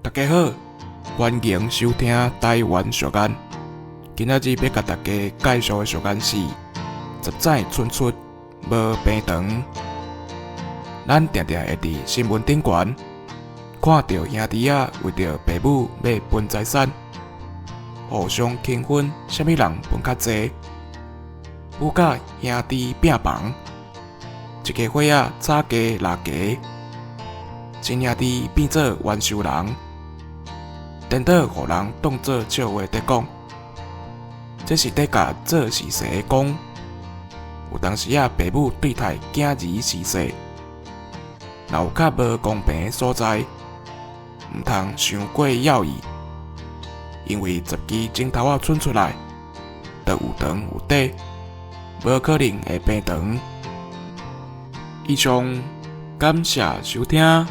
大家好，歡迎收聽台灣俗諳。今仔日欲共大家介紹的俗諳是十指伸出無平長。咱定定會佇新聞頂懸看著兄弟仔為著爸母欲分財產，互相平分，啥物人分較濟，母佮兄弟拚房，一家伙仔吵架抐家，親兄弟變做冤仇人，顛倒予人當做笑話佇講。這是佇共做時勢講，有當時仔爸母對待囝兒時勢，若有較無公平的所在，毋通傷過猶豫，因為十支指頭仔伸出來，就有長有短，無可能會平長。以上，感謝收聽。